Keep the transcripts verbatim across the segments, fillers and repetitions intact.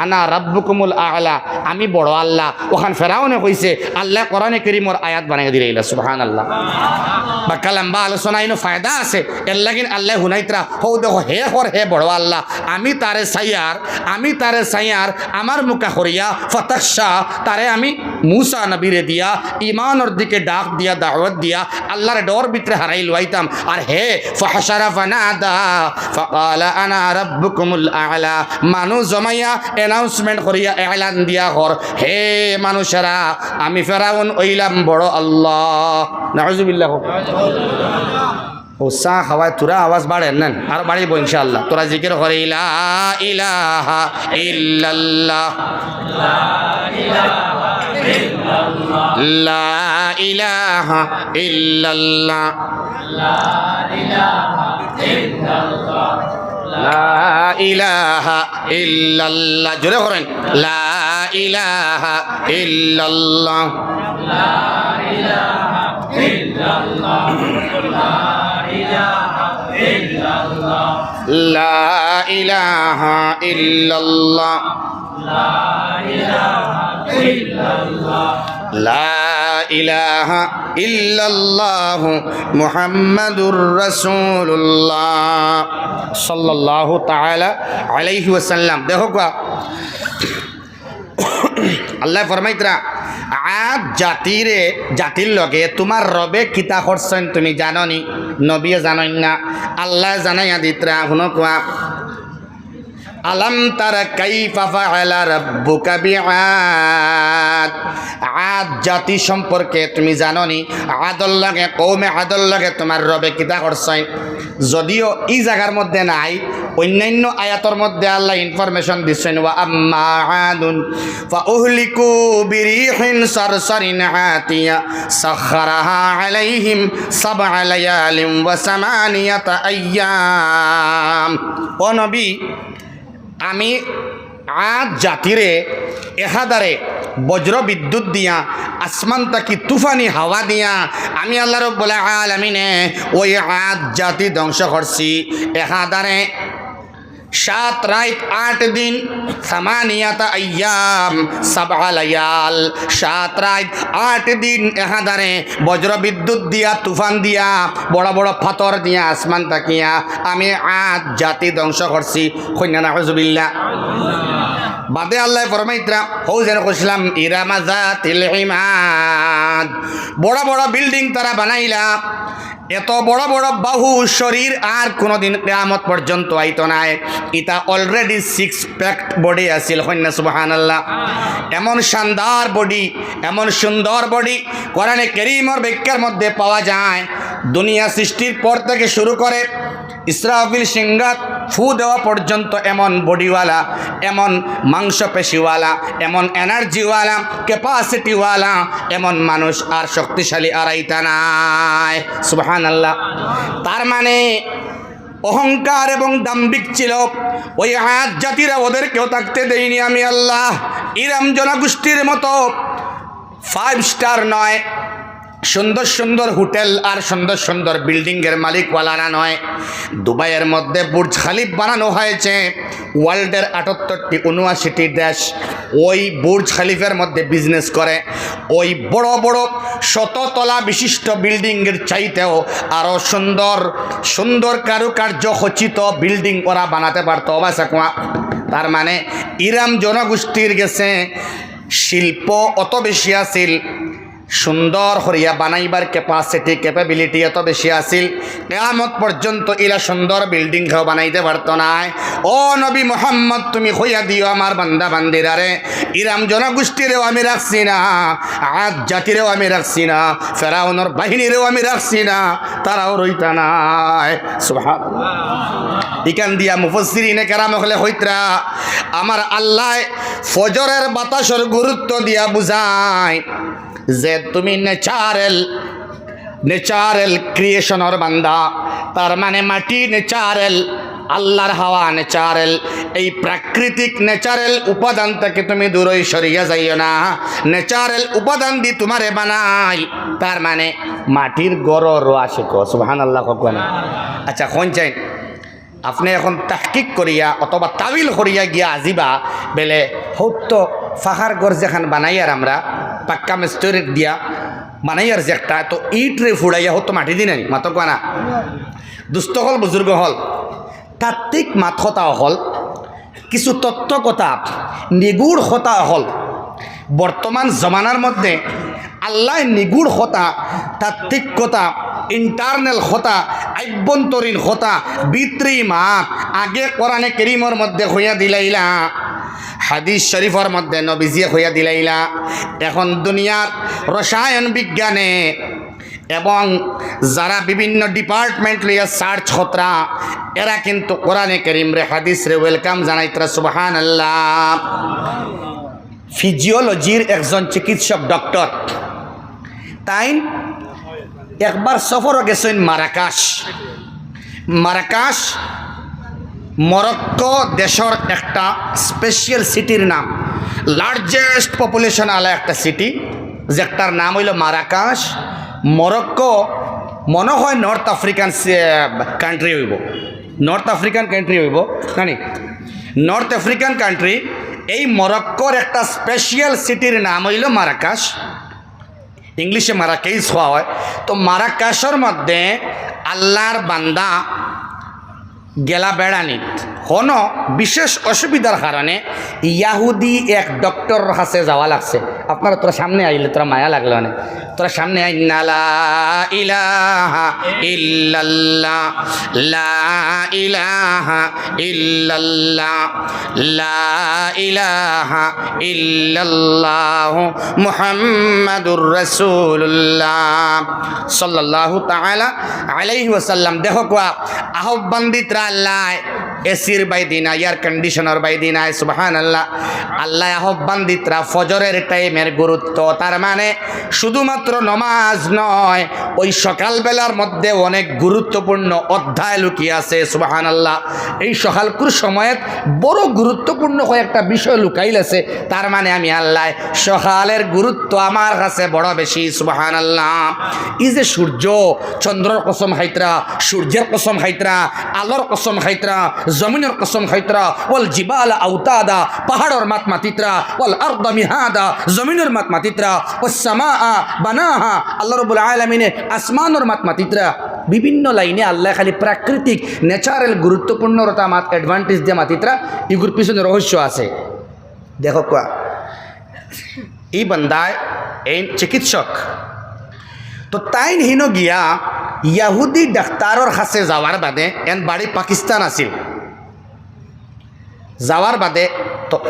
আনা রাব্বুকুমুল আ'লা, আমি বড় আল্লাহ। অখান ফেরাউনে কইছে, আল্লায় কোরআনে করিমর আয়াত বানাইয়া দিলাইলা, সুবহানাল্লাহ। বাক্কা লাম্বা আলোচনা, ইনো ফায়দা আছে, এরলাগিন আল্লায় হুনাইতরা, হউ দেখো, হে কর, হে বড় আল্লাহ, আমি তারে চাইয়ার, আমি তারে চাইয়ার, আমার মুখা করিয়া, ফাতাখশা, তারে আমি মুসা নবীরে দিয়া, ইমানর দিকে ডাক দিয়া, দাওয়াত দিয়া, আল্লাহর ডর ভিতরে হারাইলুয়াইতাম। আর হে, ফাহাশারা ফানাদা, ফাকালা আনা রাব্বুকুমুল আ'লা, মানুষ জমাইয়া, অ্যানাউন্সমেন্ট করিয়া, এলান দিয়া কর, হে মানুষেরা, আমি ফেরাউন অইলাম বড় আল্লাহ। নাউজুবিল্লাহ। ও চা খাওয়ায় তোরা আওয়াজ বাড়ের না, আরো বাড়িব ইনশাআল্লাহ। তোরা জিকির করে, লা ইলাহা ইল্লাল্লাহ, লা ইলাহা ইল্লাল্লাহ, লা ইলাহা ইল্লাল্লাহ। জোরে করেন, লা ইলাহা ইল্লাল্লাহ। লা ইলাহা ইল্লাল্লাহ। লা ইলাহা ইল্লাল্লাহু মুহাম্মাদুর রাসূলুল্লাহ সাল্লাল্লাহু তাআলা আলাইহি ওয়াসাল্লাম। দেখো কুয়া, আল্লায় ফরমাইতরা, আদ জাতিরে, জাতির লগে তুমার রবে কিতা করছইন তুমি জানো নি? নবীয়ে জানইন না, আল্লায় জানাইয়া দিতরা। হুনো কুয়া, আলাম তারা কাইফা ফাআলা রাব্বুকা বিআদ। আদ জাতি সম্পর্কে তুমি জানো নি? আদর লগে, কওমে আদর লগে তুমার রবে কিতা করছইন? যদিও ই জাগার মধ্যে নাই, অইন্যান্য আয়াতর মধ্যে আল্লায় ইনফরমেশন দিছইন, ওয়া আম্মা আদুন ফাউহলিকু বিরিহিন সারসারিন আতিয়া সাখখারাহা আলাইহিম সাবআ লায়ালিন ওয়া সামানিয়াতা আইয়াম। ও নবী, আমি আদ জাতিরে একাধারে বজ্র বিদ্যুৎ দিয়া, আসমান থাকি তুফানি হাওয়া দিয়া, আমি আল্লাহ রাব্বুল আলামিনে ওই আদ জাতি ধ্বংস করছি। একাধারে সাত রাইত আট দিন, সামানিয়াতা আইয়াম, সাবআ লায়াল, সাত রাইত আট দিন একাধারে বজ্র বিদ্যুৎ দিয়া, তুফান দিয়া, বড় বড় পাথর দিয়া, আসমান থাকিয়া আমি আদ জাতি ধ্বংস করছি। কইন না নাউজুবিল্লাহ। বাদে আল্লায় ফরমাইতরা, হউ যেন কইছলাম, ইরামা যাতিল ইমাদ, বড় বড় বিল্ডিং তারা বানাইলা, এত বড় বড় বাহু শরীর আর কুনুদিন কিয়ামত পর্যন্ত আইতো নায়। ইতা already সিক্স প্যাকড বডি আছিল, কইন না সুবহানাল্লাহ। এমন শানদার বডি, এমন সুন্দর বডি, কোরআনে কারীমর ব্যাখ্যার মধ্যে পাওয়া যায়, দুনিয়া সৃষ্টির পর থেকে শুরু করে ইসরাফিল সিংহাত ফু দেওয়া পর্যন্ত এমন বডিওয়ালা, এমন মাংসপেশিওয়ালা, এমন এনার্জিওয়ালা, ক্যাপাসিটিওয়ালা, এমন মানুষ আর শক্তিশালী আর আইতা নায়। সুবহানাল্লাহ। তার মানে অহংকার এবং দাম্ভিক ছিল, ওই আদ জাতিরা ওদেরকেও থাকতে দেইনি আমি আল্লাহ। ইরাম জনগোষ্ঠীর মতো ফাইভ স্টার নয়, সুন্দর সুন্দর হোটেল আর সুন্দর সুন্দর বিল্ডিংয়ের মালিকওয়ালারা নয়। দুবাইয়ের মধ্যে বুর্জ খালিফ বানানো হয়েছে, ওয়ার্ল্ডের আটাত্তরটি, ঊনআশিটি দেশ ওই বুর্জ খালিফের মধ্যে বিজনেস করে। ওই বড় বড় শত তলা বিশিষ্ট বিল্ডিংয়ের চাইতেও আরো সুন্দর সুন্দর কারুকার্য খচিত বিল্ডিং ওরা বানাতে পারতো। বাস, কুয়া। তার মানে ইরাম জনগোষ্ঠীর গেছে শিল্প অত বেশি আছিল, সুন্দর করিয়া বানাইবার ক্যাপাসিটি, ক্যাপাবিলিটি এত বেশি আছিল, কিয়ামত পর্যন্ত ইলা সুন্দর বিল্ডিং কেউ বানাইতে পারতো নায়। ও নবী মুহাম্মদ, তুমি কইয়া দিও আমার বান্দা বান্দিরারে, ইরাম জনগোষ্ঠীরেও আমি রাখছি না, আদ জাতিরেও আমি রাখছি না, ফেরাউনর বাহিনীরেও আমি রাখছি না, তারাও রইতা নায়। সুবহানাল্লাহ। ইখান দিয়া মুফাসসিরিনে কেরাম অকলে কইতরা, আমার আল্লায় ফজরের বাতাসর গুরুত্ব দিয়া বুঝায় যে তুমি ন্যাচারাল, ন্যাচারাল ক্রিয়েশনর বান্দা, তার মানে মাটি ন্যাচারাল, আল্লাহর হাওয়া ন্যাচারাল, এই প্রাকৃতিক ন্যাচারাল উপাদান থাকি তুমি দূরই সরিয়া যাইও না। ন্যাচারাল উপাদান দি তুমারে বানাই, তার মানে মাটির ঘরর রোয়া শিখো। সুবহানাল্লাহ, কউক্কা না? আচ্ছা, কইন চাইন, আপনে এখন তাহকিক করিয়া অথবা তাবিল করিয়া গিয়া আজিবা, বেলে হৌত্ত ফাঁকার ঘর যেখান বানাইয়ার আমরা, পাক্কা মেস্তরি দিয়া বানাইয়ার যে একটা, তো ইটরে ফুড়াইয়া হৌত্ত মাটি দিন আনি, মাতো কোয়া না? দুস্ত অকল, বুজুর্গ অকল, তাত্ত্বিক মাত কথা অকল, কিছু তত্ত্ব কথা, নিগূঢ় কথা অকল, বর্তমান জমানার মধ্যে আল্লায় নিগূঢ় কথা, তাত্ত্বিক কথা, internal কথা, আভ্যন্তরীণ কথা, ভিতরি মাত, আগে কোরআনে করিমর মধ্যে কইয়া দিলাইলা, হাদিস শরীফর মধ্যে নবীজিয়ে কইয়া দিলাইলা। এখন দুনিয়ার রসায়ন বিজ্ঞানে এবং যারা বিভিন্ন department লইয়া search করতরা, এরা কিন্তু কোরআনে করিমরে, হাদিসরে welcome জানাইতরা। সুবহানাল্লাহ। ফিজিওলজির একজন চিকিৎসক ডক্টর, তাইন একবার সফরো গেছইন মারাকাশ। মারাকাশ মরক্কো দেশর একটা special সিটির নাম, largest population আলা একটা সিটি, যেটার নাম অইলো মারাকাশ। মরক্কো মনো হয় নর্থ আফ্রিকান সে-, country অইবো, নর্থ আফ্রিকান country অইবো, জানি, নর্থ আফ্রিকান country। এই মরক্কোর একটা special সিটির নাম অইলো মারাকাশ, ইংলিশে মারাকেইস কওয়া হয়। তো মারাকাশর মধ্যে আল্লার বান্দা গেলা বেড়ানিত, কোনো বিশেষ অসুবিধার কারণে ইয়াহুদি এক ডক্টরর কাছে যাওয়া লাগছে। আপনারা তোরা সামনে আইলে তোরা মায়া লাগলো অনে, তোরা সামনে আইন না। লা ইলাহা ইল্লাল্লাহ, লা ইলাহা ইল্লাল্লাহ, লা ইলাহা ইল্লাল্লাহ, মুহাম্মাদুর রাসূলুল্লাহ সাল্লাল্লাহু তাআলা আলাইহি ওয়াসাল্লাম। দেখো কোয়া, আহ্বান দিতরা আল্লায়, এসির বাইদি না, air conditionর বাইদি না, সুবহানাল্লাহ। আল্লায় আহ্বান দিতরা ফজরের টাইমের গুরুত্ব, তার মানে শুধুমাত্র নমাজ নয়, ওই সকালবেলার মধ্যে অনেক গুরুত্বপূর্ণ অধ্যায় লুকিয়ে আছে। সুবহানাল্লাহ। এই সকালকুর সময়ত বড় গুরুত্বপূর্ণ কয়েকটা বিষয় লুকাইল আছে, তার মানে আমি আল্লায় সকালের গুরুত্ব আমার কাছে বড় বেশি। সুবহানাল্লাহ। এই যে সূর্য, চন্দ্রর কসম খাইতরা, সূর্যের কসম খাইতরা, আলোর কসম খাইতরা, জমিনর কসম খাইতরা, ওয়াল জিবালা আওতাদা, পাহাড়র মাত মাতিতরা, ওয়াল আরদা মিহাদা, জমিনর মাত মাতিতরা, ওয়াস সামাআ বানাহা, আল্লাহ রাব্বুল আলামিনে আসমানর মাত মাতিতরা। বিভিন্ন লাইনে আল্লায় খালি প্রাকৃতিক, natural গুরুত্বপূর্ণ রতা মাত advantage দিয়া মাতিতরা, ইগুর পিছনে রহস্য আছে। দেখো কোয়া, এই বান্দায়, এই চিকিৎসক, তো তাইন হিনো গিয়া ইয়াহুদি ডাক্তারর কাছে যাওয়ার বাদে, এন বাড়ি পাকিস্তান আছিল, যাওয়ার বাদে তো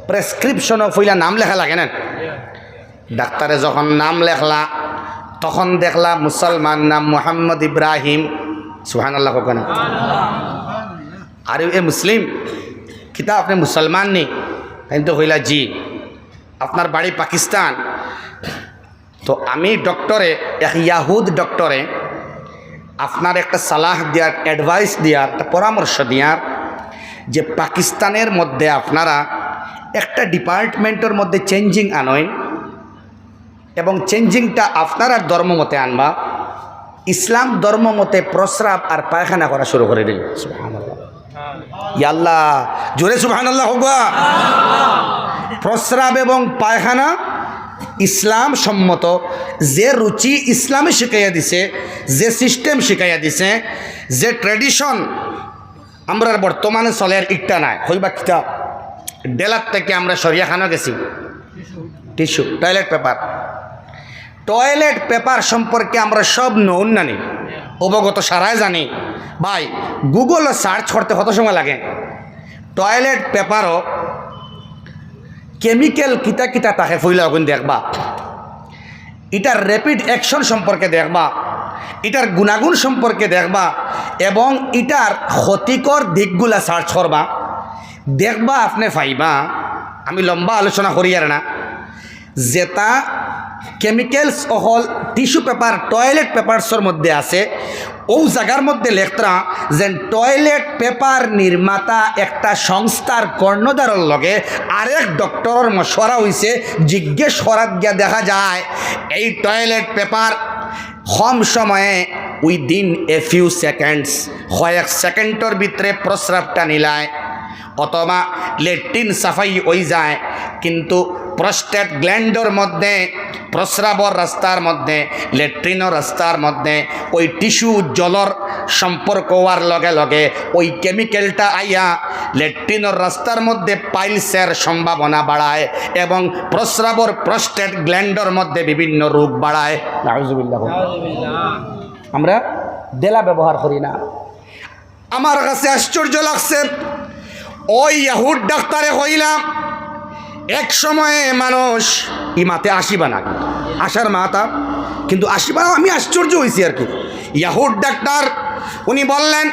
prescriptionও পইলা নাম লেখা লাগে না? ডাক্তারে যখন নাম লেখলা, তখন দেখলা মুসলমান নাম মুহাম্মদ ইব্রাহিম। সুবহানাল্লাহ কও না? আরে এ মুসলিম, কিতা আপনে মুসলমান নি? তাইন তো কইলা, "জি।" "আপনার বাড়ি পাকিস্তান?" তো আমি ডক্টরে, এক ইয়াহুদ ডক্টরে আপনার একটা সালাহ দিয়ার, advice দিয়ার, একটা পরামর্শ দিয়ার যে পাকিস্তানের মধ্যে আপনারা একটা departmentর মধ্যে changing আনইন এবং changingটা আপনারার ধর্ম মতে আনবা। ইসলাম ধর্ম মতে প্রস্রাব আর পায়খানা করা শুরু করে দিল। সুবহানাল্লাহ। ইয়াল্লাহ, জোরে সুবহানাল্লাহ কও বা। প্রস্রাব এবং পায়খানা ইসলাম সম্মত, যে রুচি ইসলামে শিখাইয়া দিছে, যে system শিখাইয়া দিছে, যে tradition আমরার বর্তমানে চলের, ইটা নায়। কইবা কিতা? ডেলার থাকি আমরা সরিয়া খানো গেছি, tissue, toilet paper। Toilet paper সম্পর্কে আমরা সব নউন নানি, অবগত সারায় জানি। ভাই, Googleও search করতে কত সময় লাগে? Toilet paperও chemical কিতা কিতা থাকে, পইলা অগুন দেখবা। ইটার rapid action সম্পর্কে দেখবা, ইটার গুণাগুণ সম্পর্কে দেখবা, এবং ইটার ক্ষতিকর দিকগুলা search করবা। দেখবা, আপনে পাইবা, আমি লম্বা আলোচনা করিয়ার না, যেটা chemicals অকল tissue paper, toilet papersর মধ্যে আছে, অউ জাগার মধ্যে লেখতরা যেন toilet paper নির্মাতা একটা সংস্থার কর্ণধারর লগে আরেক ডক্টরর মশওয়ারা অইছে। জিজ্ঞেস করাত গিয়া দেখা যায় এই toilet paper কম সময়ে Within a few seconds, কয়েক সেকেন্ডর ভিতরে প্রস্রাবটা নিলায় অথবা লেট্রিন সাফাই অই যায়, কিন্তু প্রস্টেট গ্ল্যান্ডর মধ্যে, প্রস্রাবর রাস্তার মধ্যে, লেট্রিনর রাস্তার মধ্যে ওই টিস্যু জলর সম্পর্ক অওয়ার লগে লগে ওই কেমিক্যালটা আইয়া লেট্রিনর রাস্তার মধ্যে পাইলসের সম্ভাবনা বাড়ায় এবং প্রস্রাবর প্রস্টেট গ্ল্যান্ডর মধ্যে বিভিন্ন রোগ বাড়ায়। নাউজুবিল্লাহ। আমরা ডেলা ব্যবহার করি না। আমার কাছে আশ্চর্য লাগছে, ওই ইয়াহুদ ডাক্তারে কইলা, এক সময়ে মানুষ, ই মাতে আসিবা না, আসার মাতা, কিন্তু আসিবা, আমি আশ্চর্য হইছি আর কি। ইয়াহুদ ডাক্তার উনি বললেন,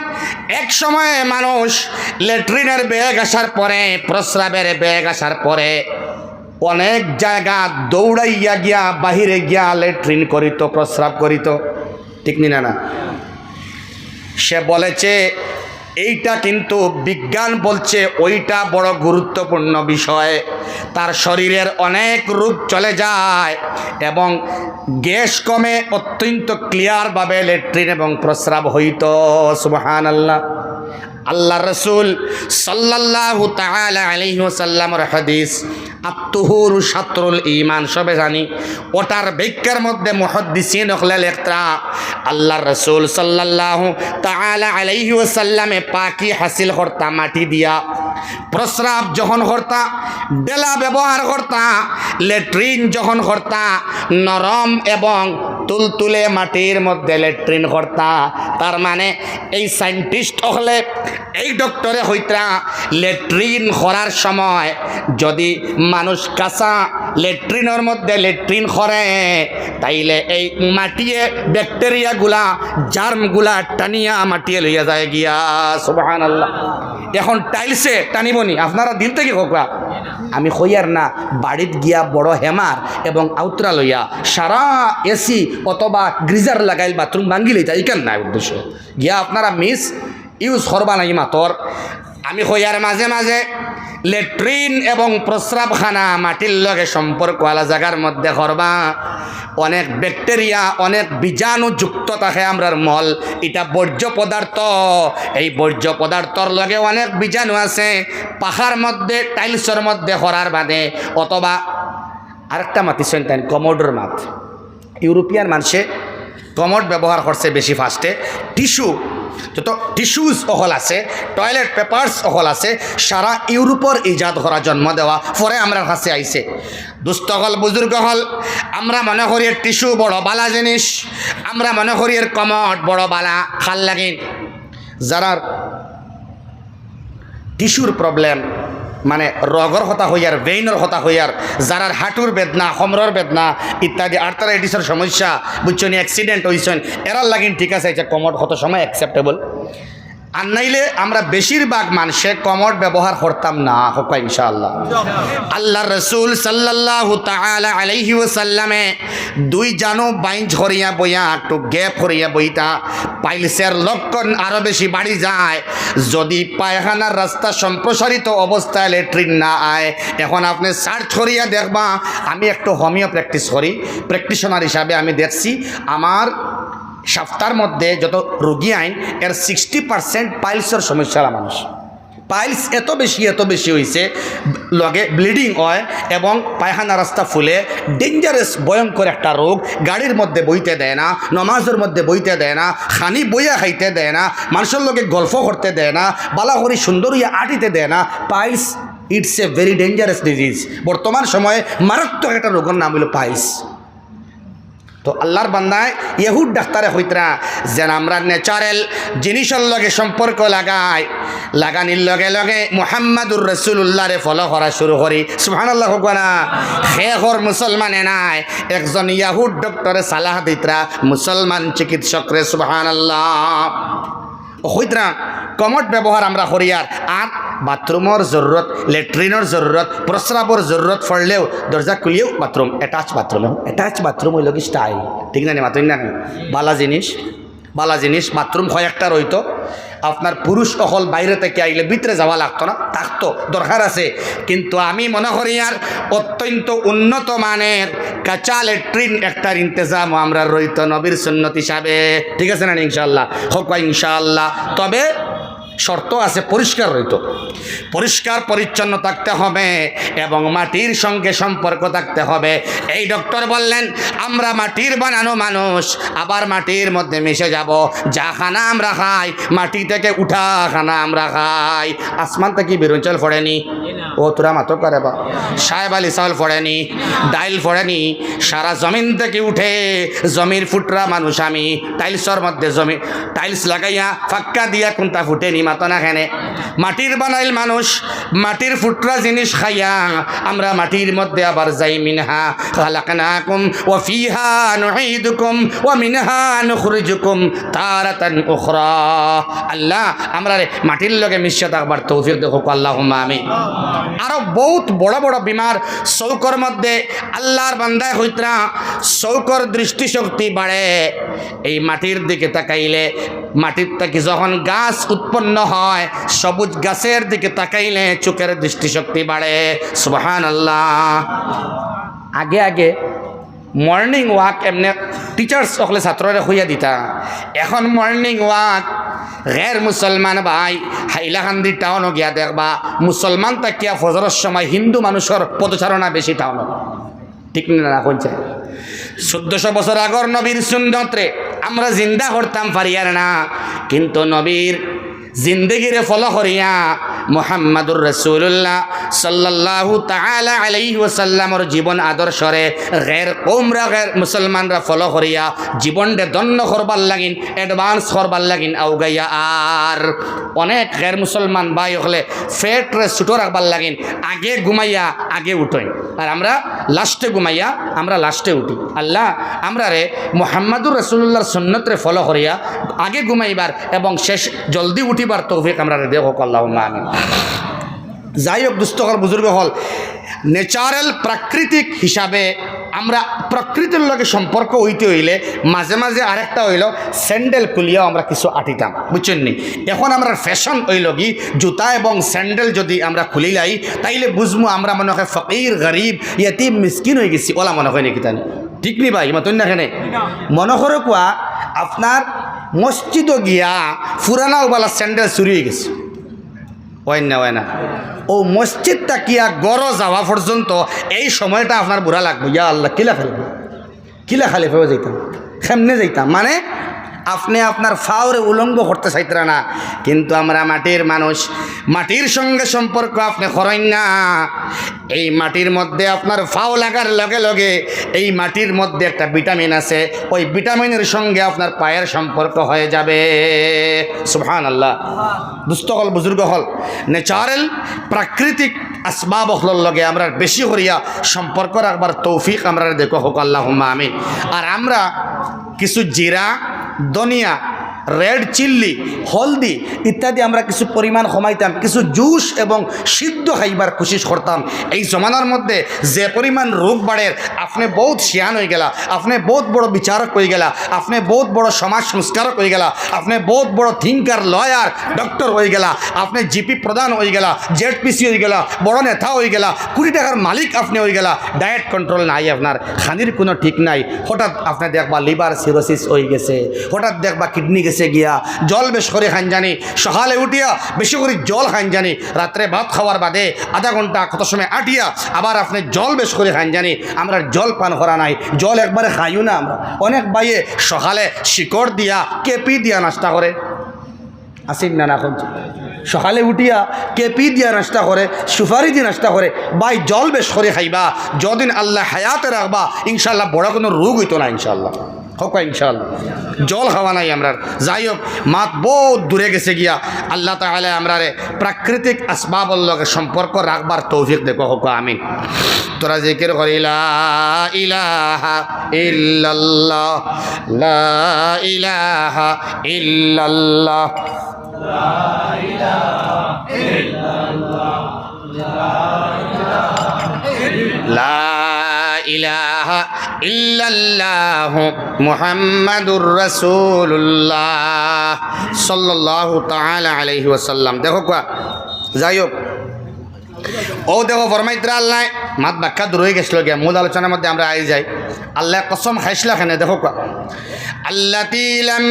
এক সময়ে মানুষ লেট্রিনের ব্যাগ আসার পরে, প্রস্রাবের ব্যাগ আসার পরে অনেক জায়গা দৌড়াইয়া গিয়া, বাহিরে গিয়া লেট্রিন করিত, প্রস্রাব করিত, ঠিক নি না? না, সে বলেছে এইটা কিন্তু বিজ্ঞান বলছে ওইটা বড় গুরুত্বপূর্ণ বিষয়। তার শরীরের অনেক রোগ চলে যায় এবং গ্যাস কমে, অত্যন্ত ক্লিয়ারভাবে লেট্রিন এবং প্রস্রাব হইত। সুবহানাল্লাহ। আল্লাহর রাসূল সাল্লাল্লাহু তাআলা আলাইহি ওয়াসাল্লামর হাদিস, আত-তুহুরু শাতরুল ঈমান, সবে জানি। ওটার ব্যাখ্যার মধ্যে মুহাদ্দিসিন অকলে লেখরা, আল্লাহর রাসূল সাল্লাল্লাহু তাআলা আলাইহি ওয়াসাল্লামে পাকি হাসিল করতা মাটি দিয়া, প্রস্রাব যখন করতা, ডেলা ব্যবহার করতা, লেট্রিন যখন করতা, নরম এবং তুলতুলে মাটির মধ্যে লেট্রিন করতা। তার মানে এই সায়েন্টিস্ট অকলে, এই ডক্টরে কইতরা, লেট্রিন করার সময় যদি মানুষ কাঁচা লেট্রিনর মধ্যে লেট্রিন করে, তাইলে এই মাটিয়ে ব্যাকটেরিয়াগুলা, জার্মগুলা টানিয়া মাটিয়ে লইয়া যায় গিয়া। সুবহানাল্লাহ। এখন টাইলসে টানিব নি? আপনারা দিল থাকি কউক্কা। আমি কইয়ার না, বাড়িত গিয়া বড় হ্যামার এবং আউতরা লইয়া সারা এসি অথবা গিজার লাগাইল বাথরুম ভাঙ্গি লইতা, ইখান নায় উদ্দেশ্য। গিয়া আপনারা মিস ইউজ করবা না ই মাতর। আমি কইয়ার মাঝে মাঝে লেট্রিন এবং প্রস্রাবখানা মাটির লগে সম্পর্ক আলা জাগার মধ্যে করবা। অনেক ব্যাকটেরিয়া, অনেক বীজাণু যুক্ত থাকে আমরার মল। ইটা বর্জ্য পদার্থ। এই বর্জ্য পদার্থর লগে অনেক বীজাণু আছে। পাখার মধ্যে, টাইলসর মধ্যে করার বাদে অথবা আরেকটা মাতিছইন তাইন কমোডর মাত। ইউরোপিয়ান মানষে কমোড ব্যবহার করছে বেশি ফার্স্টে। টিস্যু, যত টিস্যুস অকল আছে, টয়লেট পেপার্স অকল আছে, সারা ইউরোপর ইজাদ করা, জন্ম দেওয়া, পরে আমরার কাছে আইছে। দুস্ত অকল, বুজুর্গ অকল, আমরা মনে করি এর টিস্যু বড় বালা জিনিস, আমরা মনে করি এর কমোড বড় বালা। খাল লাগিন, যারার টিস্যুর প্রবলেম, মানে রগর কথা কইয়ার, ভেইনর কথা কইয়ার, যারার হাঁটুর বেদনা, কোমরর বেদনা ইত্যাদি, আর্থারাইটিসর সমস্যা, বুঝছো নি, অ্যাক্সিডেন্ট হইছইন, এরার লাগিন ঠিক আছে, এটা কমোড কত সময় অ্যাকসেপ্টেবল। আর নাইলে আমরা বেশিরভাগ মানষে কমোড ব্যবহার করতাম না, কউক্কা ইনশাআল্লাহ। আল্লাহর রাসূল সাল্লাল্লাহু তাআলা আলাইহি ওয়াসাল্লামে দুই জানু বাইঞ্জ করিয়া বইয়া, একটু গ্যাপ করিয়া বইতা, পাইলসের লক্ষণ আরো বেশি বাড়ি যায়। যদি পায়খানার রাস্তা সম্প্রসারিত অবস্থায় লেট্রিন না আয়, এখন আপনি সার্চ করিয়া দেখবা, আমি একটু হোমিও প্র্যাকটিস করি, প্র্যাকটিশনার হিসাবে আমি দেখছি, আমার সাপ্তার মধ্যে যত রুগী আইন, এর সিক্সটি পার্সেন্ট পাইলসর সমস্যাওয়ালা মানুষ। পাইলস এত বেশি, এত বেশি হইছে, লগে ব্লিডিং হয় এবং পায়খানা রাস্তা ফুলে, ডেঞ্জারাস, ভয়ঙ্কর একটা রোগ। গাড়ির মধ্যে বইতে দেয় না, নমাজের মধ্যে বইতে দেয় না, খানি বইয়া খাইতে দেয় না, মানুষের লগে গল্প করতে দেয় না, বালা করি সুন্দর হইয়া আটিতে দেয় না। Piles, it's a very dangerous disease। বর্তমান সময়ে মারাত্মক একটা রোগের নাম হইল পাইলস। তো আল্লাহর বান্দায়, ইহুদ ডাক্তারে কইতরা, যেন আমরা ন্যাচারাল জিনিসর লগে সম্পর্ক লাগাই, লাগানির লগে লগে মুহাম্মাদুর রাসূলুল্লাহরে ফলো করা শুরু করি। সুবহানাল্লাহ কউক্কা না? হে হর মুসলমানে নাই, একজন ইহুদ ডক্টরে সালাহ দিতরা মুসলমান চিকিৎসকরে। সুবহানাল্লাহ। ও কইতরা, কমোড ব্যবহার আমরা করিয়ার, আর বাথরুমর জরুরত, লেট্রিনর জরুরত, প্রস্রাবর জরুরত পড়লেও দরজা খুলিয়াও bathroom, attach bathroom, attach bathroom হইল কি স্টাইল, ঠিক না নি? মাতইন না কেনে? বালা জিনিস, বালা জিনিস। বাথরুম কয়েকটা রইতো, আপনার পুরুষ অকল বাইরে থাকি আইলে ভিতরে যাওয়া লাগতো না, থাকতো, দরকার আছে। কিন্তু আমি মনে করিয়ার অত্যন্ত উন্নত মানের কাঁচা লেট্রিন একটার ইন্তেজামও আমরার রইতো নবীর সুন্নত হিসাবে। ঠিক আছে না ইনশাআল্লাহ? কউক্কা ইনশাআল্লাহ। তবে শর্ত আছে, পরিষ্কার রইতো, পরিষ্কার পরিচ্ছন্ন থাকতে হবে এবং মাটির সঙ্গে সম্পর্ক থাকতে হবে। এই ডক্টর বললেন, আমরা মাটির বানানো মানুষ, আবার মাটির মধ্যে মিশে যাব। যা খানা আমরা খাই, মাটি থেকে উঠা খানা আমরা খাই। আসমান থাকি বিরুঞ্চল পড়েনি? ও তোরা মাতো করে বা, সাহেব আলী চাউল পড়েনি? ডাইল পড়েনি? সারা জমিন থাকি উঠে, জমির ফুটরা মানুষ আমি। টাইলসর মধ্যে জমি, টাইলস লাগাইয়া ফাক্কা দিয়া কুন্তা ফুটেনি, মাতো না কেনে? মাটির বানাইল মানুষ, মাটির ফুটরা জিনিস খাইয়া আমরা মাটির মধ্যে আবার যাই। মিনহা খালাকনাকুম ওয়া ফিহা নুঈদুকুম ওয়া মিনহা নুখরিজুকুম তারাতান উখরা। আল্লাহ, আমরারে মাটির লগে মিশিয়া থাকবার তৌফিক দেও, আল্লাহুম্মা আমিন। আরো বউত বড় বড় বিমার চউখর মধ্যে আল্লাহর বান্দায় কইতরা, চউখর দৃষ্টিশক্তি বাড়ে। এই মাটির দিকে তাকাইলে, মাটির থাকি যখন গাছ উৎপন্ন হয়, সবুজ গাছের দিকে তাকাইলে চউখর দৃষ্টিশক্তি বাড়ে। সুবহানাল্লাহ। আগে আগে মর্নিং ওয়াক এমনে টিচার্স অকলে ছাত্ররে কইয়া দিতা। এখন মর্নিং ওয়াক, গের মুসলমান ভাই, হাইলাকান্দি টাউনো গিয়া দেখবা, মুসলমান থাকিয়া ফজরর সময় হিন্দু মানুষর পদচারণা বেশি টাউনো। ঠিক না, না, কইছে? চৌদ্দশো বছর আগর নবীর সুন্নতরে আমরা জিন্দা করতাম পারিয়ার না, কিন্তু নবীর জিন্দেগিরে ফলো করিয়া মুহাম্মাদুর রাসূলুল্লাহ সাল্লাল্লাহু তাআলা আলাইহি ওয়াসাল্লামর জীবন আদর্শরে গের কওমরা, গের মুসলমানরা ফলো করিয়া জীবনরে ধন্য করবার লাগিন, অ্যাডভান্স করবার লাগিন আউগাইয়া। আর অনেক গের মুসলমান ভাই অকলে ফেটরে ছুটো রাখবার লাগিন আগে ঘুমাইয়া আগে উঠইন, আর আমরা লাস্টে ঘুমাইয়া আমরা লাস্টে উঠি। আল্লাহ, আমরারে মুহাম্মাদুর রাসূলুল্লাহর সুন্নতরে ফলো করিয়া আগে ঘুমাইবার এবং শেষ জলদি উঠিবার তৌফিক আমরারে দেও, আল্লাহুম্মা আমিন। যাই হোক, দুস্ত অকল, বুজুর্গ অকল, ন্যাচারাল, প্রাকৃতিক হিসাবে আমরা প্রকৃতির লগে সম্পর্ক অইতে অইলে মাঝে মাঝে আরেকটা অইলো স্যান্ডেল খুলিয়াও আমরা কিছু আটিতাম, বুঝছইন নি? এখন আমরার ফ্যাশন অইলো কি, জুতা এবং স্যান্ডেল যদি আমরা খুলিলাই, তাইলে বুঝমু আমরা মনে হয় ফকির, গরিব, ইয়তিম, মিসকিন অইগেছি, অলা মনে হয় নি কিতা নি? ঠিক নি ভাই, মাতইন না কেনে? মনে করো কুয়া, আপনার মসজিদো গিয়া পুরানা ওবালা স্যান্ডেল চুরি অইগেছে, অয় না, অয় না? অউ মসজিদ থাকিয়া ঘরো যাওয়া পর্যন্ত এই সময়টা আপনার বুরা লাগবো, ইয়া আল্লাহ, কিলা খালি, কিলা খালি ফেরত যাইতাম, কেমনে যাইতাম? মানে, আপনে আপনার ফাওরে উলঙ্গ করতে চাইতরা না, কিন্তু আমরা মাটির মানুষ, মাটির সঙ্গে সম্পর্ক আপনে করইন না। এই মাটির মধ্যে আপনার ফাও লাগার লগে লগে এই মাটির মধ্যে একটা ভিটামিন আছে, ওই ভিটামিনের সঙ্গে আপনার পায়ের সম্পর্ক হয়ে যাবে। সুবহানাল্লাহ। দুস্ত অকল, বুজুর্গ অকল, ন্যাচারাল, প্রাকৃতিক আসবাব অকলর লগে আমরা বেশি করিয়া সম্পর্ক রাখবার তৌফিক আমরারে দেও, আল্লাহুম্মা আমিন। আর আমরা কিছু জিরা, ধনিয়া, রেড চিল্লি, হলদি ইত্যাদি আমরা কিছু পরিমাণ কমাইতাম, কিছু জুস এবং সিদ্ধ খাইবার কোশিশ করতাম। এই জমানার মধ্যে যে পরিমাণ রোগ বাড়ের, আপনে বউত শিয়ান অইগেলা, আপনে বউত বড় বিচারক অইগেলা, আপনে বউত বড় সমাজ সংস্কারক অইগেলা, আপনে বউত বড় থিঙ্কার, লয়ার, ডক্টর অইগেলা, আপনে জিপি প্রধান অইগেলা, জেডপিসি অইগেলা, বড় নেতা অইগেলা, কোটি টাকার মালিক আপনে অইগেলা, ডায়েট কন্ট্রোল নাই আপনার, খানির কুনু ঠিক নাই। হঠাৎ আপনে দেখবা লিভার সিরোসিস অইগেছে, হঠাৎ দেখবা কিডনি গেছে গিয়া, জল বেশ করি খাইন জানি, সকালে উঠিয়া বেশি করি জল খাইন জানি, রাত্রে ভাত খাওয়ার বাদে আধা ঘন্টা কত সময় আটিয়া আবার আপনে জল বেশ করি খাইন জানি। আমরার জল পান করা নাই, জল একবারে খাইও না আমরা। অনেক ভাইয়ে সকালে শিকড় দিয়া, কেপি দিয়া নাস্তা করে, আসিন না, না, এখন সকালে উঠিয়া কেপি দিয়া নাস্তা করে, সুপারি দিয়া নাস্তা করে। ভাই, জল বেশ করি খাইবা, যতদিন আল্লায় হায়াতে রাখবা, ইনশাআল্লাহ বড় কুনু রোগ অইতো না, ইনশাআল্লাহ। কউক্কা ইনশাআল্লাহ। জল খাওয়া নাই আমরার। যাই হোক, মাত বউত দূরে গেছে গিয়া। আল্লাহ তাআলায় আমরারে প্রাকৃতিক আসবাবর লগে সম্পর্ক রাখবার তৌফিক দেও, কউক্কা আমিন। তোরা জিকির করি, লা ইলাহা ইল্লাল্লাহ, লা ইলাহা ইল্লাল্লাহ, লা ইলাহা ইল্লাল্লাহ মুহাম্মাদুর রাসূলুল্লাহ সাল্লাল্লাহু তাআলা আলাইহি ওয়াসাল্লাম। দেখো কুয়া, যাই হোক, ও দেখো, ফরমাইত্রা আল্লাহ, মাত বাক্কা দূর অই গেছিল গিয়া, মূল আলোচনার মধ্যে আমরা আই যাই। আল্লাহ কসম খাইছলা কেনে, দেখো কুয়া, আল্লাতি লাম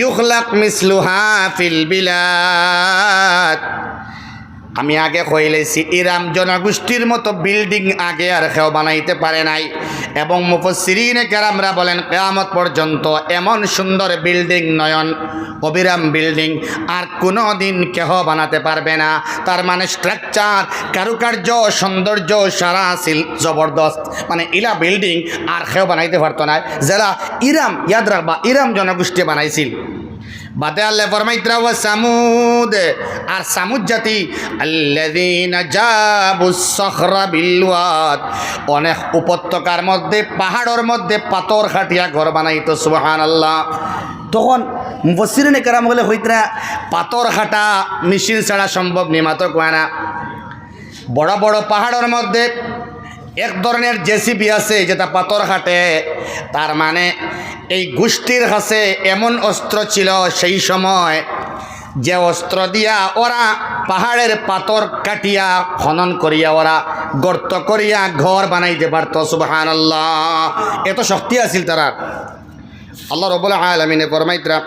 ইউখলাক মিসলুহা ফিল বিলাদ। আমি আগে কইলাইছি, ইরাম জনগোষ্ঠীর মতো বিল্ডিং আগে আর কেউ বানাইতে পারে নাই। এবং মুফাসসিরিনে কেরামরা বলেন, কিয়ামত পর্যন্ত এমন সুন্দর বিল্ডিং, নয়ন অবিরাম বিল্ডিং আর কোনো দিন কেহ বানাতে পারবে না। তার মানে স্ট্রাকচার, কারুকার্য, সৌন্দর্য সারা আছিল জবরদস্ত। মানে ইলা বিল্ডিং আর কেউ বানাইতে পারতো না, যেলা ইরাম, ইয়াদ রাখবা, ইরাম জনগোষ্ঠী বানাইছিল। বাদে আল্লাহ ফরমাইত্রা, ওয়া সামুদ, আর সামুদ জাতি, আল্লাযীনা জাবুস সখরা বিল ওয়াদ, অনেক উপত্যকার মধ্যে, পাহাড়র মধ্যে পাথর কাটিয়া ঘর বানাইতো। সুবহানাল্লাহ। তখন মুফাসসিরিনে কেরাম অকলে কইত্রা, পাথর কাটা মেশিন ছাড়া সম্ভব নি, মাতো কুয়া না। বড় বড় পাহাড়র মধ্যে এক ধরনের জেসিবি আছে, যেটা পাথর কাটে। তার মানে এই গোষ্ঠীর কাছে এমন অস্ত্র ছিল সেই সময়, যে অস্ত্র দিয়া ওরা পাহাড়ের পাথর কাটিয়া, খনন করিয়া, ওরা গর্ত করিয়া ঘর বানাইতে পারতো। সুবহানাল্লাহ, এত শক্তি আছিল তারার। আল্লাহ রাব্বুল আলামিনে ফরমাইত্রা,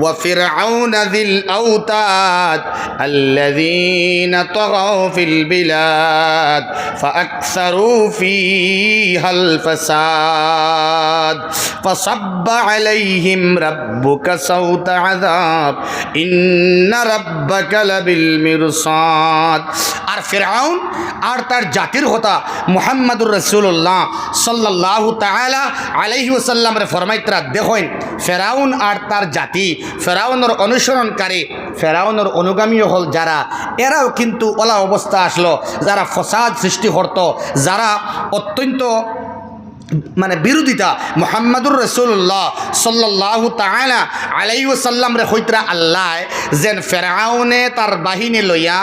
ওয়া ফিরআউনা যিল আওতাদ আল্লাযীনা তাগাউ ফিল বিলাদ ফাআকসারু ফিহাল ফাসাদ ফাসাব্বা আলাইহিম রাব্বুকা সাওতা আযাব ইন্না রাব্বাকা লাবিল মিরসাদ। আর ফেরাউন আর তার জাতির কথা মুহাম্মাদুর রাসূলুল্লাহ সাল্লাল্লাহু তাআলা আলাইহি ওয়াসাল্লামরে ফরমাইত্রা, দেখইন, ফেরাউন আর তার জাতি, ফেরাউনর অনুসরণকারী, ফেরাউনর অনুগামী অকল যারা, এরাও কিন্তু ওলা অবস্থা আসলো, যারা ফসাদ সৃষ্টি করতো, যারা অত্যন্ত, মানে, বিরোধিতা মুহাম্মাদুর রাসূলুল্লাহ সাল্লাল্লাহু তাআলা আলাইহি ওয়াসাল্লামরে কইত্রা আল্লায় যেন ফেরাউনে তার বাহিনী লইয়া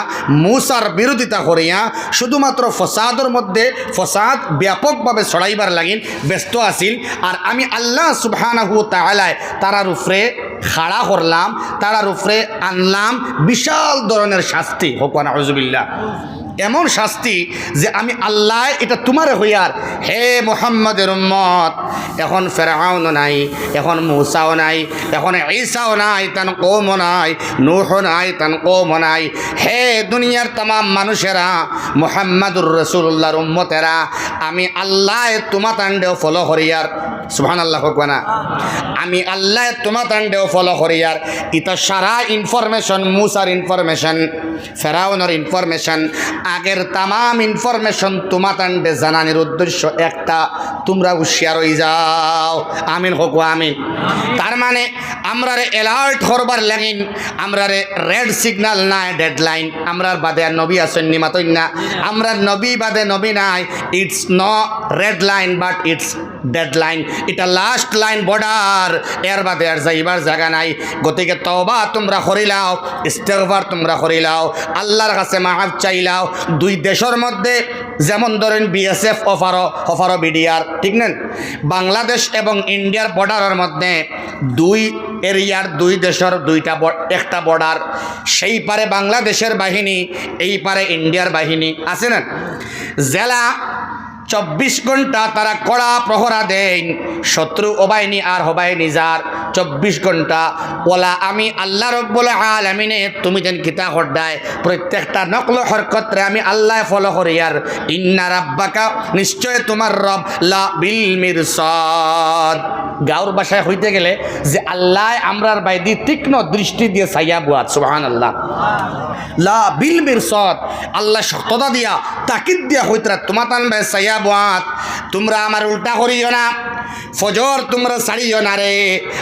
মুসার বিরোধিতা করিয়া শুধুমাত্র ফসাদর মধ্যে ফসাদ ব্যাপকভাবে ছড়াইবার লাগিন ব্যস্ত আছিল। আর আমি আল্লাহ সুবহানাহু ওয়া তাআলায় তারার উপরে খাড়া করলাম, তারার উপরে আনলাম বিশাল ধরনের শাস্তি। হোক নাউজুবিল্লাহ। এমন শাস্তি যে আমি আল্লায় এটা তুমারে কইয়ার, হে মুহাম্মদের উম্মত, এখন ফেরাউনও নাই, এখন মুসাও নাই, এখন ঈসাও নাই, তান কওমও নাই, নূহও নাই, তান কওমও নাই। হে দুনিয়ার তামাম মানুষেরা, মুহাম্মাদুর রাসূলুল্লাহর উম্মতেরা, আমি আল্লায় তুমাতানরেও ফলো করিয়ার। সুবহানাল্লাহ হোক না? আমি আল্লায় তুমাতানরেও ফলো করিয়ার। ইতা সারা ইনফরমেশন, মুসার ইনফরমেশন, ফেরাউনর ইনফরমেশন, আগের তামাম ইনফরমেশন তুমাতানরে জানানির উদ্দেশ্য একটা, তুমরা হুঁশিয়ার অই যাও। আমিন হোক, আমিন। তার মানে আমরারে অ্যালার্ট করবার লাগিন, আমরারে রেড সিগন্যাল নায়, ডেডলাইন। আমরার বাদে আর নবী আছইন নি, মাতইন না। আমরার নবী বাদে নবী নাই। It's no red line, but it's deadline, এটা লাস্ট লাইন বর্ডার, এর বাদে আর যাইবার জাগা নাই। গতিকে তওবা তুমরা করিলাও, ইস্তেগফার তুমরা করিলাও, আল্লাহর কাছে মাফ চাইলাও। দুই দেশর মধ্যে যেমন ধরেন বিএসএফ অফারো, অফারো বিডিআর, ঠিক না? বাংলাদেশ এবং ইন্ডিয়ার বর্ডারর মধ্যে দুই এরিয়ার, দুই দেশর দুইটা ব-, একটা বর্ডার, সেই পারে বাংলাদেশের বাহিনী, এই পারে ইন্ডিয়ার বাহিনী, আছে না? জেলা চব্বিশ ঘন্টা তারা কড়া প্রহরা দেইন, শত্রু অবায়নি আর হবায়নি যার চব্বিশ ঘন্টা। ওলা আমি আল্লাহ রব্বুল আলামিনে তুমি যেন কিতা করদায়, প্রত্যেকটা নকল হরকতরে আমি আল্লায় ফলো করিয়ার। ইন্না রাব্বাকা, নিশ্চয় তুমার রব, লা বিল মিরসাদ। গাঁওর ভাষায় কইতে গেলে যে আল্লায় আমরার বায়দি তীক্ষ্ণ দৃষ্টি দিয়া চাইয়া বওয়াত। সুবহানাল্লাহ। লা বিল মিরসাদ, আল্লায় শক্ততা দিয়া, তাকিদ দিয়া কইতরা, তুমাতান বায় চাইয়া বওয়াত, তুমরা আমার উল্টা করিও না। ফজর তুমরা ছাড়িও না রে।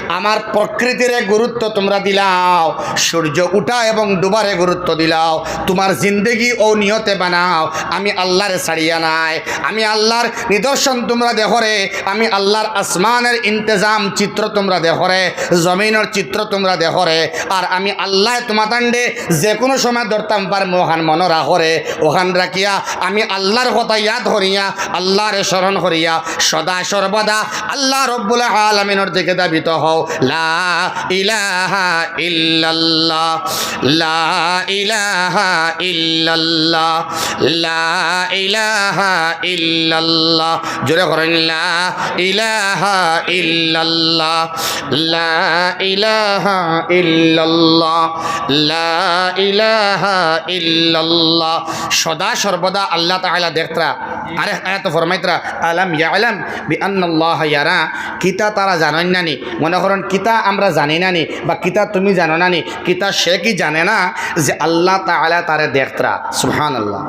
আমার প্রকৃতিরে গুরুত্ব তুমরা দিলাও, সূর্য উঠা এবং ডুবারে গুরুত্ব দিলাও, তুমার জিন্দেগি অউ নিয়তে বানাও। আমি আল্লাহরে ছাড়িয়া নাই। আমি আল্লাহর নিদর্শন তুমরা দেখো রে, আমি আল্লাহর আসমানের ইন্তেজাম চিত্র তুমরা দেখো রে, জমিনর চিত্র তুমরা দেখো রে। আর আমি আল্লায় তুমাতানরে যে কোনো সময় ধরতাম পারমু, অখান মনো রাখো রে। অখান রাখিয়া আমি আল্লাহর কথা ইয়াদ করিয়া, আল্লাহরে স্মরণ করিয়া সদা সর্বদা আল্লাহ রব্বুল আলামিনর দিকে ধাবিত হও। লা ইলাহা ইল্লাল্লাহ, লা ইলাহা ইল্লাল্লাহ, লা ইলাহা ইল্লাল্লাহ। জোরে কইন, লা ইলাহা ইল্লাল্লাহ, লা ইলাহা ইল্লাল্লাহ, লা ইলাহা ইল্লাল্লাহ। সদা সর্বদা আল্লাহ তাআলা দেখতরা। আরেক আয়াতো ফরমাইতরা, আলাম ইয়ালাম বিআন্নাল্লাহা ইয়ারা, কিতা তারা জানইন না নি? মনে করইন, কিতা আমরা জানি না নি, বা কিতা তুমি জানো না নি, কিতা সে কি জানে না যে আল্লাহ তাআলা তারে দেখতরা? সুবহানাল্লাহ।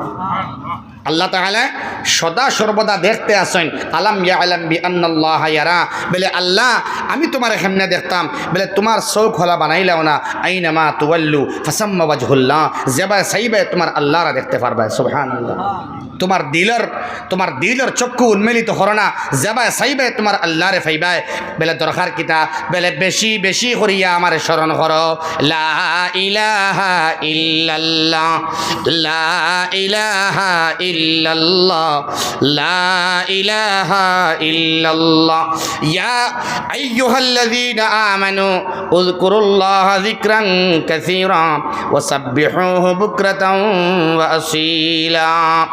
আল্লাহ তাআলা সদা সর্বদা দেখতে আছইন। আলাম ইয়ালাম বিআন্নাল্লাহা ইয়ারা, বলে, আল্লাহ, আমি তুমারে কেমনে দেখতাম? বলে, তুমার চউখ খোলা বানাইলাও না। আইনামা তুওয়াল্লু ফাসাম্মা ওয়াজহুল্লাহ, যেবায় চাইবায় তুমার আল্লাহরে দেখতে পারবায়। সুবহানাল্লাহ। তুমার দিলর, তুমার দিলর চক্ষু উন্মিলিত করো না, যেবায় চাইবায় তুমার আল্লাহরে পাইবায়। বলে, দরকার কিতা? বলে, বেশি বেশি করিয়া আমারে স্মরণ করো। লা ইলাহা ইল্লাল্লাহ, লা ইলাহা ইল্লাল্লাহ, লা ইলাহা ইল্লাল্লাহ। ইয়া আইয়ুহাল্লাযীনা আমানু উযকুরুল্লাহা যিকরান কাসীরা ওয়া সাব্বিহুহু বুকরাতাও ওয়া আসীলা।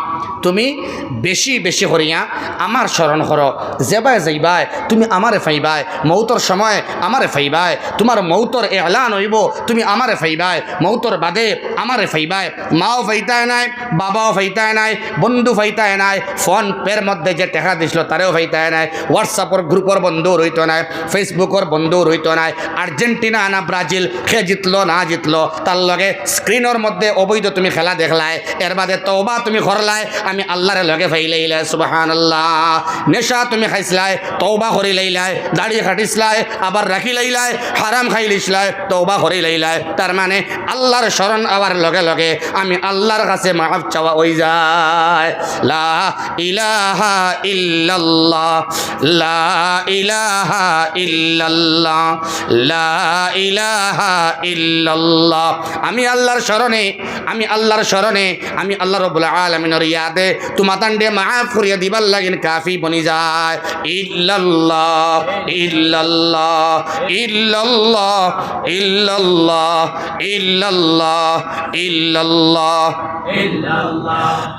তুমি বেশি বেশি করিয়া আমার স্মরণ করো, যেবায় যাইবায় তুমি আমারে পাইবায়, মউতর সময় আমারে পাইবায়, তুমার মউতর এলান অইবো, তুমি আমারে পাইবায়, মউতর বাদে আমারে পাইবায়। মাও পাইতায় নায়, বাবাও পাইতায় নায়, বন্ধু পাইতায় নায়, PhonePe-র মধ্যে যে টেকা দিছলো তারেও পাইতায় নায়, WhatsApp-র গ্রুপর বন্ধু রইতো নায়, Facebook-র বন্ধু রইতো নায়, আর্জেন্টিনা না ব্রাজিল, কে জিতলো না জিতলো, তার লগে screen-র মধ্যে অবৈধ তুমি খেলা দেখলায়, এর বাদে তওবা তুমি করলায়, আমি আল্লাহরে লগে পাইলাইলায়। সুবহানাল্লাহ। নেশা তুমি খাইছলায়, তওবা করিলাইলায়, দাড়ি কাটিছলায়, আবার রাখিলাইলায়, হারাম খাইলিছলায়, তওবা করিলাইলায়। তার মানে আল্লাহর স্মরণ আওয়ার লগে লগে আমি আল্লাহর কাছে মাফ চাওয়া অইযায়। লা ইলাহা ইল্লাল্লাহ, লা ইলাহা ইল্লাল্লাহ, লা ইলাহা ইল্লাল্লাহ। আমি আল্লাহর স্মরণে, আমি আল্লাহর স্মরণে, আমি আল্লাহ রব্বুল আলামিনর ইয়াদে তুমাতানরে মাফ করিয়া দিবার লাগিন কাফি বনি যায়। ইল্লাল্লাহ, ইল্লাল্লাহ, ইল্লাল্লাহ, ইল্লাল্লাহ, ইল্লাল্লাহ, ইল্লাল্লাহ,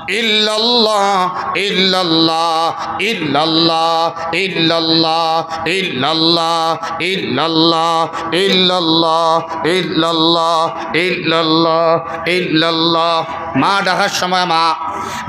ইল্লাল্লাহ, ইল্লাল্লাহ, ইল্লাল্লাহ, ইল্লাল্লাহ, ইল্লাল্লাহ, ইল্লাল্লাহ, ইল্লাল্লাহ, ইল্লাল্লাহ। মা ডাকার সময় মা,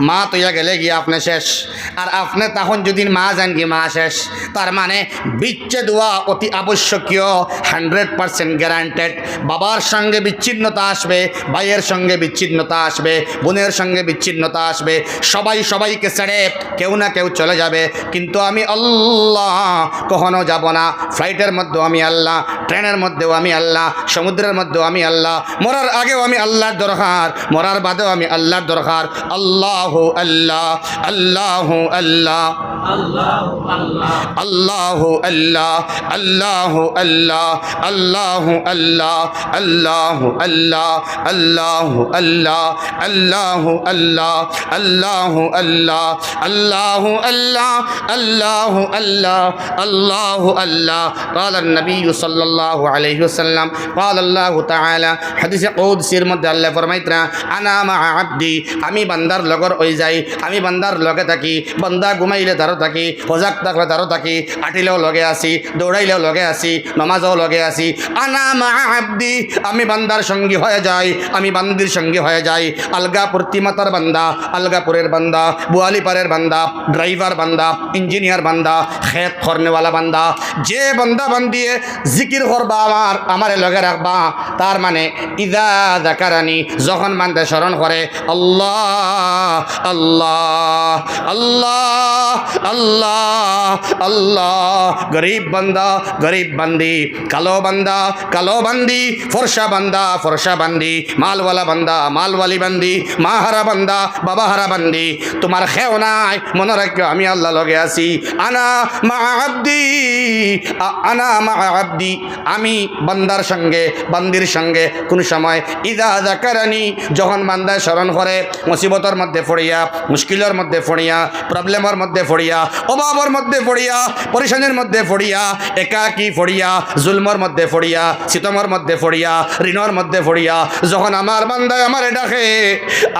মা তইয়া গেলে গিয়া আপনে শেষ। আর আপনে তখন যদি মা যাইন গি, মা শেষ। তার মানে বিচ্ছেদ হওয়া অতি আবশ্যকীয়, hundred percent guaranteed। বাবার সঙ্গে বিচ্ছিন্নতা আসবে, ভাইয়ের সঙ্গে বিচ্ছিন্নতা আসবে, বোনের সঙ্গে বিচ্ছিন্নতা আসবে, সবাই সবাইকে ছেড়ে কেউ না কেউ চলে যাবে। কিন্তু আমি আল্লাহ কখনো যাব না। ফ্লাইটের মধ্যেও আমি আল্লাহ, ট্রেনের মধ্যেও আমি আল্লাহ, সমুদ্রের মধ্যেও আমি আল্লাহ। মরার আগেও আমি আল্লাহর দরকার, মরার বাদেও আমি আল্লাহর দরকার। আল্লাহু আল্লাহ, আল্লাহু আল্লাহ, আল্লাহু আল্লাহ, আল্লাহু আল্লাহ, আল্লাহু আল্লাহ, আল্লাহু আল্লাহ, আল্লাহু আল্লাহ, আল্লাহু আল্লাহ, আল্লাহু আল্লাহ, আল্লাহু আল্লাহ, আল্লাহু আল্লাহ, আল্লাহু আল্লাহ, আল্লাহু আল্লাহ। قال النبي صلى الله عليه وسلم، قال الله تعالى، হাদিসে কুদসির মধ্যে আল্লাহ ফরমাইতরা, "আনা মাআ আবদি", আমি বান্দার লগর অইযাই, আমি বান্দার লগে থাকি, বান্দা ঘুমাইলে তারও থাকি, হজাগ থাকলে তারও থাকি, আটিলেও লগে আছি, দৌড়াইলেও লগে আছি, নমাজও লগে আছি। আনা মাআ আবদি, আমি বান্দার সঙ্গী হয়ে যাই, আমি বান্দির সঙ্গী হয়ে যাই। আলগাপুর তিমাতার বান্দা, আলগাপুরের বান্দা, বুয়ালিপাড়ের বান্দা, ড্রাইভার বান্দা, ইঞ্জিনিয়ার বান্দা, খেত খরনেওয়ালা বান্দা, যে বান্দা বান্দিয়ে জিকির করবা আমার, আমারে লগে রাখবা, তার মানে ইযা যাকারানি, যখন বান্দা স্মরণ করে, আল্লাহ, আল্লাহ, আল্লাহ, আল্লাহ, আল্লাহ। গরিব বান্দা, গরিব বান্দি, কালো বান্দা, কালো বান্দি, ফর্সা বান্দা, ফর্সা বান্দি, মালওয়ালা বান্দা, মালওয়ালি বান্দি, মা হারা বান্দা, বাবা হারা বান্দি, তুমার কেউ নাই, মনো রাখিও আমি আল্লাহ লগে আছি। আনা মাআ আবদি, আ-, আনা মাআ আবদি, আমি বান্দার সঙ্গে, বান্দির সঙ্গে। কোন সময়? ইযা যাকারানি, যখন বান্দায় স্মরণ করে, মুসিবতর মধ্যে পড়িয়া, মুশকিলর মধ্যে পড়িয়া, প্রবলেমর মধ্যে পড়িয়া, অভাবর মধ্যে পড়িয়া, পরেশানির মধ্যে পড়িয়া, একাকী পড়িয়া, জুলমর মধ্যে পড়িয়া, সিতমর মধ্যে পড়িয়া, ঋণর মধ্যে পড়িয়া, যখন আমার বান্দায় আমারে ডাকে,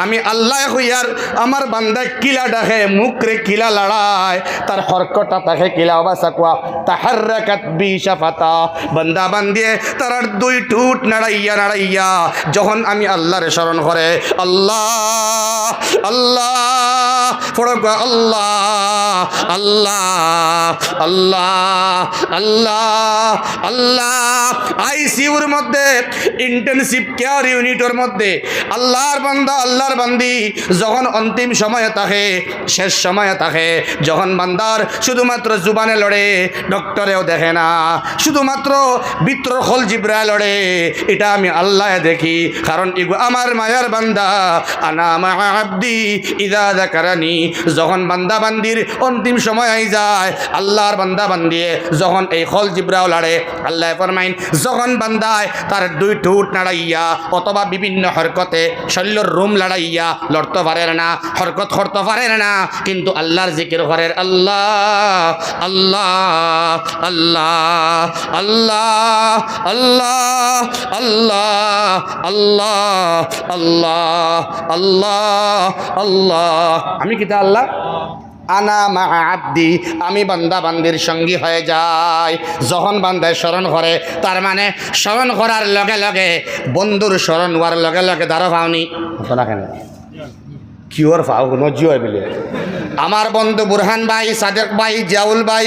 আমি আল্লায় কইয়ার আমার বান্দায় কিলা ডাকে, মুখরে কিলা লড়ায়, তার হরকতটা থাকে কিলা, ওবা সাকুয়া, তাহাররাকাত বি শাফাতা। বান্দা বান্দিয়ে তারার দুই ঠুট নাড়াইয়া নাড়াইয়া যখন আমি আল্লাহরে স্মরণ করে, আল্লাহ, আল্লাহ, পড়ো গো, আল্লাহ, আল্লাহ, আল্লাহ, আল্লাহ, আল্লাহ। আইসিইউর মধ্যে, ইন্টেনসিভ কেয়ার ইউনিটর মধ্যে আল্লাহর বান্দা, আল্লাহর বান্দি যখন অন্তিম সময়ে থাকে, শেষ সময়ে থাকে, যখন বান্দার শুধুমাত্র জুবানে লড়ে, ডক্টরেও দেখে না, শুধুমাত্র ভিতরর কলজিব্রায় লড়ে, ইটা আমি আল্লায় দেখি। কারণ ইগু আমার মায়ার বান্দা, আনা মাআ আবদি ইযা যাকারানি। যখন বান্দা বান্দির অন্তিম সময় আই যায়, আল্লাহর বান্দা বান্দিয়ে যখন এই কলজিব্রাও লড়ে, আল্লায় ফরমাইন, যখন বান্দায় তার দুই ঠুট নাড়াইয়া অথবা বিভিন্ন হরকতে শরীলর রুম লড়াইয়া লড়তো পারের না, হরকত করতো পারের না, কিন্তু আল্লাহর জিকির করের, আল্লাহ, আল্লাহ, আল্লাহ, আল্লাহ, আল্লাহ, আল্লাহ, আল্লাহ, আল্লাহ, আল্লাহ, আল্লাহ। আমি কিতা আল্লাহ? আনা মাআ আবদি, আমি বান্দা বান্দির সঙ্গী হয়ে যাই। যখন বান্দায় স্মরণ করে, তার মানে স্মরণ করার লগে লগে, বন্ধুর স্মরণ হওয়ার লগে লগে, দাঁড়ো পাওনি, শোনা কেন? কিওর পাও কোনো জিও বিলে? আমার বন্ধু বুরহান ভাই, সাদেক ভাই, জিয়াউল ভাই,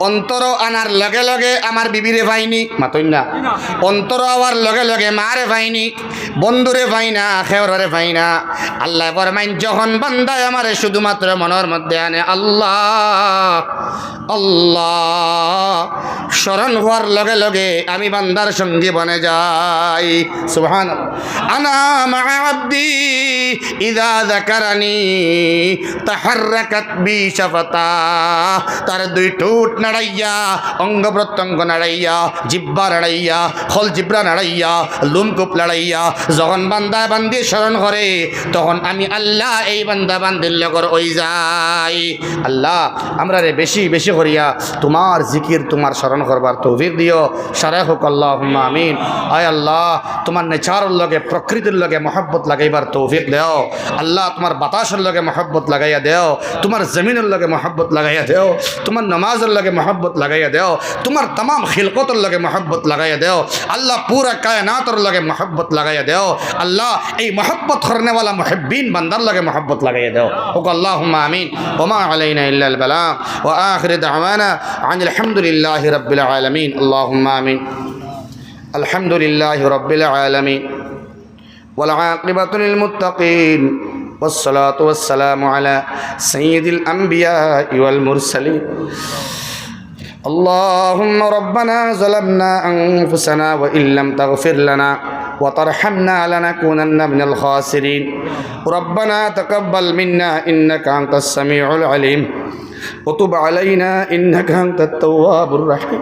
অন্তর আনার লগে লগে আমার বিবিরে পাইনি, মাতইন না। অন্তর আওয়ার লগে লগে মারে পাইনি, বন্ধুরে পাই না, খেওররে পাই না। আল্লায় ফরমাইন, যখন বান্দায় আমারে শুধুমাত্র মনর মধ্যে আনে, আল্লাহ, আল্লাহ, স্মরণ হওয়ার লগে লগে আমি বান্দার সঙ্গী বনে যাই। সুবহানাল্লাহ। আনা মাআ আবদি ইযা যাকারানি তাহাররাকাত বি শাফাতা। তার দুই ঠোঁট নাড়াইয়া, অঙ্গ প্রত্যঙ্গ নাড়াইয়া, জিব্বা নাড়াইয়া, খল জিব্রা নাড়াইয়া, লুমকুপ নাড়াইয়া, যখন বান্দা বান্দি স্মরণ করে, তখন আমি আল্লাহ এই বান্দা বান্দির লগর অই যাই। আল্লাহ, আমরারে বেশি বেশি করিয়া তোমার জিকির, তোমার স্মরণ করবার তৌফিক দিও। সারে হোক আল্লাহুম্মা আমিন। আয় আল্লাহ, তোমার নেচারর লগে, প্রকৃতির লগে মহব্বত লাগাইবার তৌফিক দেও। আল্লাহ, তোমার বাতাসর লগে মহব্বত লাগাইয়া দেও, তোমার জমিনর লগে মহব্বত লাগাইয়া দেও, তোমার নমাজর লগে মহব্বত লাগাইয়া দেও, তোমার তামাম খিলকতর লগে মহব্বত লাগাইয়া দেও। আল্লাহ, পুরা কায়নাতর লগে মহব্বত লাগাইয়া দেও। আল্লাহ, এই মহব্বত করনেওয়ালা মুহিব্বিন বান্দার লগে মহব্বত লাগাইয়া দেও। হোক আল্লাহুম্মা আমিন। ওমা আলাইনা ইল্লাল বালাগ। ওয়া আখিরু দাওয়ানা আনিল হামদুলিল্লাহি রাব্বিল আলামিন। আল্লাহুম্মা আমিন। আলহামদুলিল্লাহি রাব্বিল আলামিন। والعاقبة للمتقين، والصلاة والسلام على سيد الأنبياء والمرسلين. اللهم ربنا ظلمنا أنفسنا وإن لم تغفر لنا وترحمنا لنكونن من الخاسرين. ربنا تقبل منا إنك أنت السميع العليم وتب علينا إنك أنت التواب الرحيم.